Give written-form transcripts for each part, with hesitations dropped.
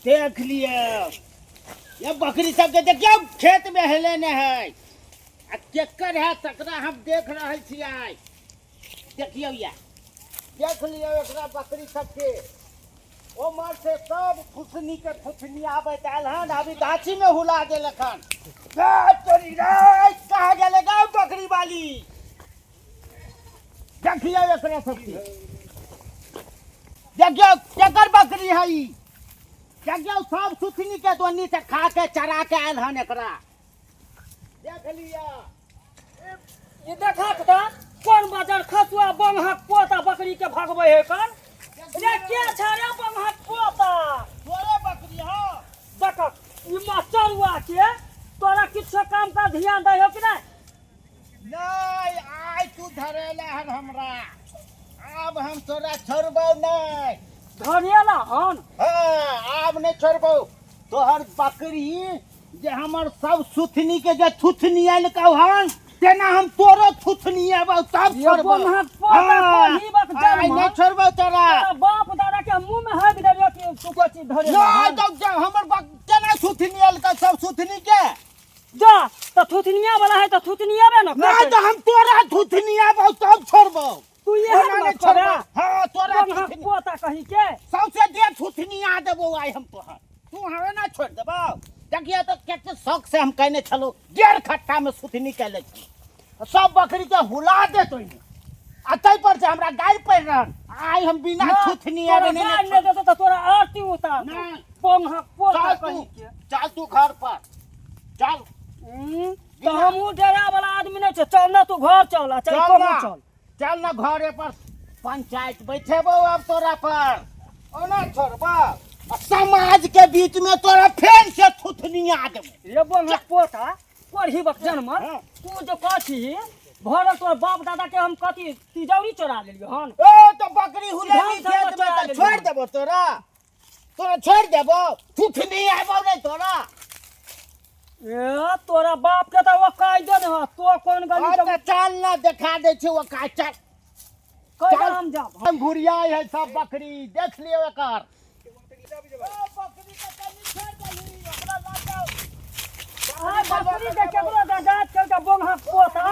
देख लिअ ये बकरी सबके देखियौ खेत में हेलेने है आ केकर है तकरा हम देख रहल छी आइ। देखियौ या देख लियौ एकरा बकरी सबके ओमहर से सब थुथनी के थुथनी आबैत आयल हन, अभी गाछी में हुला देलक हन। रे तोरी रे, कहाँ गेलै गे बकरी वाली? देखियौ एकरा सबके, देखियौ केकर बकरी है ई। देखियौ सब सुथनी के दोनी से खा के चरा के आयल हन एकरा। देख लिया ये देखा त कोन बाजार खसुआ बंगहक पोता बकरी के भगबै है कन रे के छ रे बंगहक पोता? तोरे बकरी हो। देख ई मचरुआ के तोरा किछु काम का ध्यान दै हो कि नहीं? नहीं, आइ तू धरेले हन हमरा, आब हम तोरा छोड़बौ नहीं। धरेला हन? हाँ, आब नहीं छोड़बौ। तोहर बकरी जे हमर सब सुथनी के जे थुथनी आयल हन तेना हम तोरो थुथनी आबौ तब ये छोड़बौ। बंगहक पोता हाँ, कोही बक आइ जन्म नहीं छोड़बौ तोरा। तोरा बाप दादा के मुंह में हाथ देलियो कि तू को चीज धरेला नहीं हन? तो जे हमर बक केना सुथनी आयल का सब सुथनी के जा त थुथनिया वाला है त थुथनिया बे न नहीं तो हम तोरा थुथनी आबौ तब छोड़बौ। तू ये ओना मत नहीं छोड़बौ। छोड़बे। हाँ, तोरा बंगहक थुथनी। पोता कहीं के सौंसे देह थुथनी आ देबौ आइ हम तोहर, तू हमें ना छोड़ देबौ। देखिए तो कते शौक से हम कहने छलौ 1.5 खट्टा में सुथनी कैले छलौ, सब बकरी के हुला देत ओहिमे, आ ताहि पर से हमरा गारि पड़ि रहल। आइ हम बिना ना, थुथनी तोरा आबे नहीं गारि नहि देतौ त तोरा आरती उतार। नहीं। बंगहक पोता चल तू, कहीं के। चल तू घर पर चल। तो हमहूँ डेरा वाला आदमी नहीं छे, चल ना तू घर चल, आ चल चल कहूँ ना। चल। चल ना घरे पर पंचायत बैठेबो अब तोरा पर, ओना छोड़बो आ समाज के बीच में तोरा फेर से थुथनी आ देबो। रे बंगहक पोता पढ़ी बक जन्म हाँ। तू जो कथी भरल तोर बाप दादा के हम कथी तिजौरी चोरा लेलियो हन? ए तो बकरी हुलेली धान सब खेत में चोरा तो लेलियो। छोड़ देबो तोरा, तोरा छोड़ देबो, थुथनी आबो रे तोरा। ए तोरा बाप के तो वो कायदे ने हो, तो कोन गली हाँ, के तो चल ना देखा दे छी वो का चल। कोई चल। हम जाब। हम घुरियाई है सब बकरी, देख लियो एकर। बकरी के कनी छोड़ देली, ओकरा ला जाओ। आ बकरी के केकरो दे जात चल के बंगहक पोता,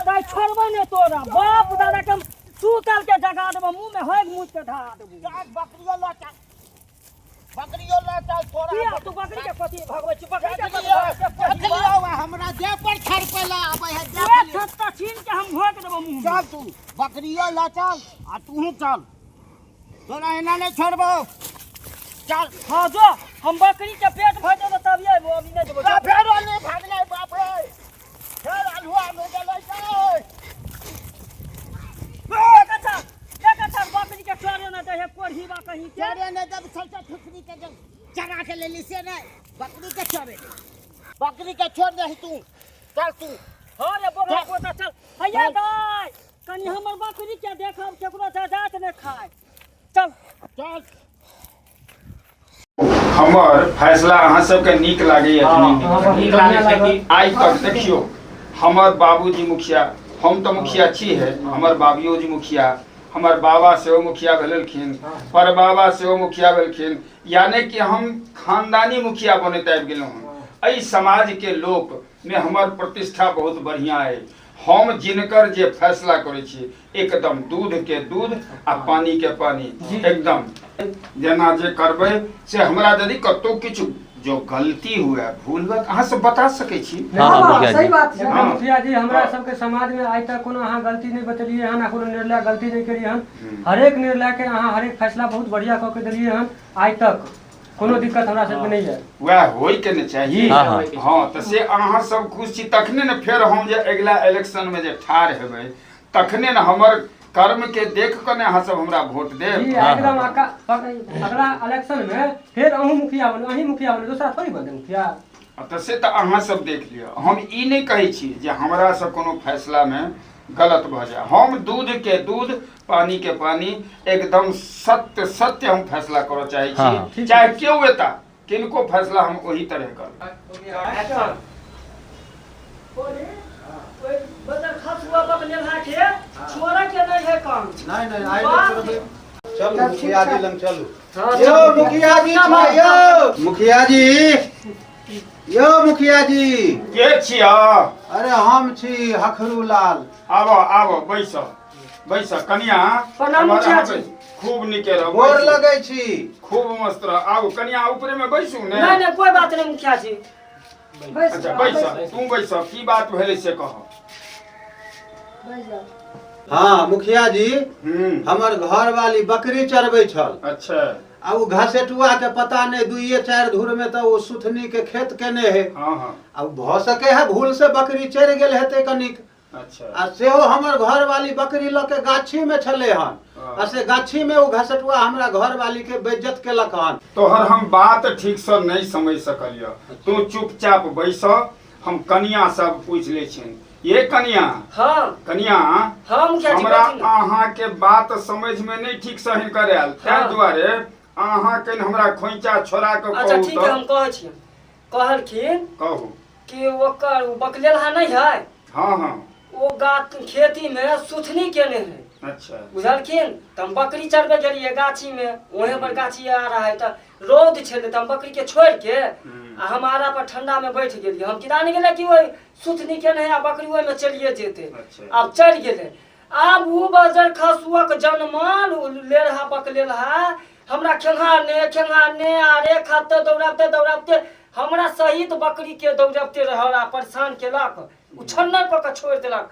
तै छोड़बो ने तोरा बाप दादा के हम सुतल के जगा देबो, मुंह में हेग मुंह के धरा देबो। चल बकरियो ला चल, बकरियो ला चल तोरा। किया तू बकरी के कथी भगबै छी? बकरी के देख कथी लियो, भगबै छी? देख लियो, हमरा देह पर छड़पेला आबै है, देख एक लियो। छत्ता छीन के हम भोग देबो मुंह में। चल तू बकरियो ला चल आ तूहू चल, तोरा एना नहीं छोड़बो। चल। हाँ जो हम बकरी के पेट भर देबो तब अइबो, अभी नहीं देबो। जा, फेर ओने भागलै बाप रे, फेर अल्हुआ में गेलै गे। एक अच्छा, एक अच्छा बकरी के चरे न दे हे कोढ़ीबा कहीं के। चरे न देब, सबसे थुथनी के जब चरा के लेली से नहीं, बकरी के चरे दे, बकरी के छोड़ दे तू, चल तू। हाँ रे बकरा चल। पोता चल। हैया चल। दाय, कनी हमर बकरी के देखब केकरो जात नहीं खाए। चल। चल। हमर फैसला अहाँ सबके नीक लागैया कि नहीं? हाँ, नीक नीक लागै छै कि आइ तक देखियौ हमर बाबूजी मुखिया, हम तऽ मुखिया छी है, हमर बाबियो जी मुखिया, हमर बाबा सेहो मुखिया भेलखिन, पर बाबा सेहो मुखिया भेलखिन, यानी कि हम खानदानी मुखिया बनैत आबि गेलहुँ हँ। एहि समाज के लोक में हमर प्रतिष्ठा बहुत बढ़िया अइ। हम जिनकर जे फैसला करै छी एकदम दूध के दूध आ पानी के पानी, एकदम जेना जे करबै से। हमरा यदि कतौ किछु जो गलती हुए, भूल हुए, अहाँ सब बता सकै छी। हाँ, हाँ, मुखिया जी। सही बात छै। हाँ। मुखिया जी, हमरा सबके समाज में आइ तक कोनो अहाँ गलती नहि बतेलियै हन आ कोनो निर्णय गलती नहि केलियै हन। हरेक निर्णय के अहाँ हरेक फैसला बहुत बढ़िया कऽ के देलियै हन। आइ तक कोनो दिक्कत हमरा सबके नहि यऽ। वएह होइ के ने चाही। हाँ, हाँ। हाँ, तऽ से अहाँ सब खुश छी तखने ने फेर हम जे अगिला इलेक्शन में जे ठाढ़ हेबै तखने ने हमर कर्म के देख कऽ ने अहाँ सब हमरा वोट देब। जी। हाँ, एकदम। हाँ। अगला इलेक्शन में फेर अहूँ मुखिया बनू, अहीं मुखिया बनू, दोसरा थोड़ी बनतै मुखिया। तऽ से तऽ अहाँ सब देख लिअ। हम ई नहि कहै छी जे हमरा से कोनो फैसला में गलत भऽ जाय। हम दूध के दूध पानी के पानी एकदम सत्य सत्य हम फैसला करऽ चाहै छी। हाँ। चाहे केओ एता किनको फैसला हम ओही तरह करब। ओहि बदर खसुआ बकलेलहा के छोड़े के नहीं है काम। नहीं नहीं, आइ बाप नहि छोड़बै। चलू मुखिया जी लग चलू। हाँ, यौ चलू। मुखिया जी छियै यौ, मुखिया जी यौ, मुखिया जी। के छिय? अरे हम छी हखरू लाल। आबो आबो, बैस बैस कनिया। प्रणाम हमर मुखिया अहाँ जी। बैस। खूब नीके रह। गोर बैसू। लगै छी। खूब मस्त रह। आबू कनिया, ऊपरे में बैसू ने। नहीं नहीं, कोई बात नहीं मुखिया जी, बैस। अच्छा बैस, तू बैस। की बात भेलै से कह। हाँ मुखिया जी। हमर घर वाली बकरी चरबै छल। अच्छा। आ ओ घसेटुआ के पता नहीं दुइये चारि धूर में तऽ ओ सुथनी के खेत केने है। हाँ हाँ। आ भऽ सके है भूल से बकरी चढ़ि गेल हेतै कनिक। अच्छा। आ सेहो हमर घर वाली बकरी लऽ के गाछी में छलै हन। आ से गाछी में ओ घसटुआ हमरा घर वाली के बेइज्जत केलक हन। तोहर हम बात ठीक से नहीं समझ सकलिय। तू चुपचाप बैस, हम कनिया सब पूछ ले छियन। ये कनिया। हाँ। कनिया। हाँ मुखिया जी। हमरा बैठी ना। अहाँ के बात समझ में नहीं ठीक से हिनकर आयल, ताहि दुआरे अहाँ के हमरा खोइचा छोड़ा के अच्छा। कहू। ठीक है, हम कहै छियै। कहलखिन कहू। कि ओकर ओ बकलेलहा नहीं है? हाँ हाँ। ओ गाछ खेती में सुथनी केने है। अच्छा। बुझलखिन? तऽ हम बकरी चरबै गेलियै गाछी में, वहीं पर गाछी आ रहा है तऽ रौद छलै, तऽ हम बकरी के छोड़ि के आ हम आरा पर ठंडा में बैठ गेलियै। हम किदा नहि गेलै कि ओहि सुथनी केने है आ बकरी ओहिमे चलिए जेतै। अच्छा। आब चलि गेलै। आब ओ बजर खसुआक जनमल ओ लेरहा बकलेलहा हमरा खेंघारने खेंघारने आरे खाते दौड़ाबते दौड़ाबते हमरा सहित बकरी के दौड़ाबते रहल आ परेशान केलक। ओ छन्नर कऽ के छोड़ि देलक।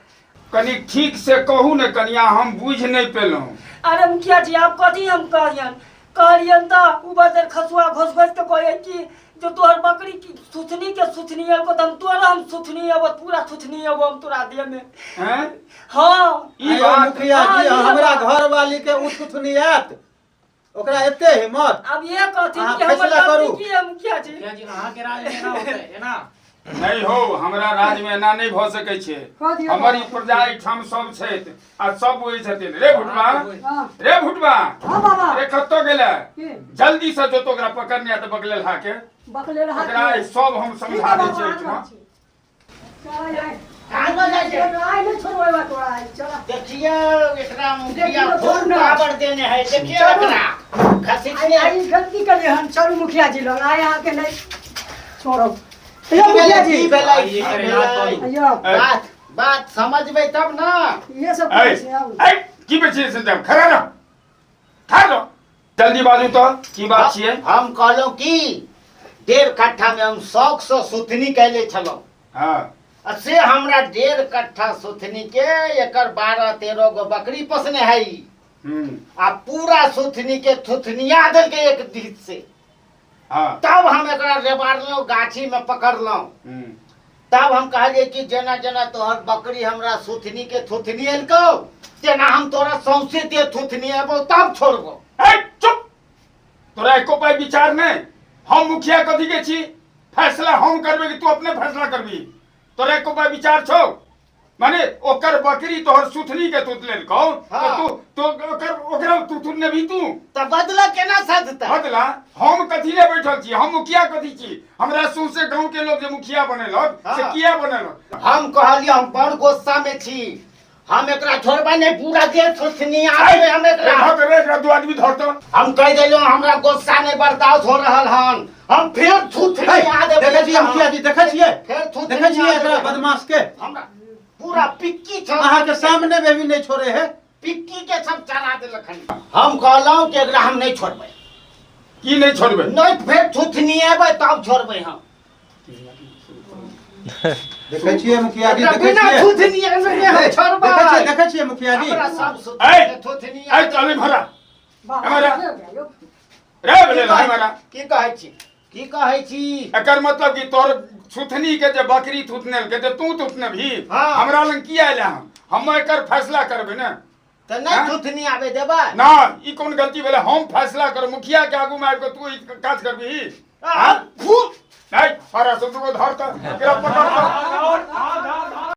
कनि ठीक से कहू ने कनिया, हम बुझि नहि पेलहुँ। अरे मुखिया जी, आब कथी हम कहियन? कहलियन तऽ ओ बजर खसुआ घोस घोस के कहै कि जो तोहर बकरी की सुथनी के सुथनी अलको तऽ हम तोरा हम सुथनी अबो, पूरा सुथनी अबो हम तोरा देह में। हैं? हाँ। ई आयो बात मुखिया हाँ, जी, ई हमरा बात। घर वाली के ओ सुथनी आयत? ओकरा एते हिम्मत? आब ये कहथिन अहाँ कि हमर फैसला गलती करू। की है मुखिया जी? मुखिया जी, अहाँके राज में एना होतै एना? नहीं हो, हमरा राज में एना नहीं भऽ सकै छै। कह दियौ। हमर ई प्रजा एहिठाम सब छथि आ सब बुझै छथिन। रे भुटबा, हाँ। रे भुटबा। हाँ बाबा। रे कतऽ गेलै? की? जल्दी से जो तो ओकरा पकड़ने आ तऽ बकलेल हा के। बकलेल हाथ। ओकरा ई सब हम ठीक समझा है दै बाबा, छियै आ एहिठमा। रहल छी। चल आइ। कहाँ जाइ छै? आइ नहि छोड़बै बा तोरा आइ, चल। देखियौ एकरा मुखिया देखियौ, खूब ना। पावर देने है। देखियौ चलू। एकरा घसीटने। आइ आइ गलती करियै हम। चलू मुखिया जी लग, आइ अहाँके नहि छोड़ब। यौ मुखिया जी। की भेलै? आइ की एकर इलाज भेलै? करू। यौ। बात बात समझबै तब ना। इहे सब ऐ करै छै आउ। ऐ, की बेची से जब खड़ा रह, खड़ा रह, जल्दी बाजू तऽ की बात छियै? हम कहलहुँ कि 1.5 कट्ठा में हम शौक से सुथनी कैले छलहुँ। हाँ। आ से हमरा 1.5 कट्ठा सुथनी के एकर 12-13 गो बकरी पोसने है। आ पूरा सुथनी के थुथनिया देलकै एक दिस से। हाँ। तब हम एकरा रेबाड़लहुँ, गाछी में पकड़लहुँ। तब हम कहलियै कि जेना जेना तोहर बकरी हमरा सुथनी के थुथनी एलकौ तेना हम तोरा सौंसे दे थुथनी एबौ तब छोड़बौ। ए चुप, तोरा एको पाइ विचार नहि? हम मुखिया कथी के छी? फैसला हम करबै कि तू अपने फैसला करबी? तोरा एको पाइ विचार छौ? माने ओकर बकरी तोहर सुथनी के तुत लेलकौ हाँ। तऽ तू तो ओकर ओकरा तू तुतने भी तू? तऽ बदला केना सधतै? बदला हम कथी ले बैठल छी? हम मुखिया कथी छी? हमरा सौंसे गांव के लोग जे मुखिया बनेलक से हाँ। किया बनेलक? हम कहलियै हम बड़ गुस्सा में छी, हम एकरा छोड़बै नहि, पूरा देह थुथनी आबै हम एकरा। धर रे, एकरा दू आदमी धर तऽ। हम कहि देलियै हमरा गुस्सा नहि बर्दाश्त हो रहल हन, हम फेर थुथनी आ देबै। देखै छियै मुखिया जी, देखै छियै? फेर थुथनी देखै छियै आ एकरा देबै। बदमाश के? हमरा पूरा पिक्की छल। अहाँ के सामने में भी नहीं छोड़े है। पिक्की के सब चला देलक हन। हम कहलहुँ कि एकरा हम नहि छोड़बै। की नहीं छोड़बै? नहि, फेर थुथनी एबै तब छोड़बै हम। देखै छियै मुखिया जी? एकरा देखै बिना छियै? थुथनी एबै नहि हम छोड़बै। देखै छियै, देखै छियै मुखिया जी? हमरा सब ऐ! थुथनी ऐ चल भरा बाबा, हमारा- यौ। रे भेलै हमारा। की कहै छी, की कहै छी? एकर मतलब कि तोहर सुथनी के जे बकरी थुथनेल के ते तू थुथने भी? हाँ। हमरा लग किया आयल हन? हम एकर फैसला करबै ने। तऽ नहि हाँ? थुथनी आबे देबै ना, ई कोन गलती भेलै? हम फैसला करू, मुखिया के आगू में आबि कऽ तू ई काज करबही? आ, नहीं, सारा सुन, धर तऽ एकरा पकड़ तऽ।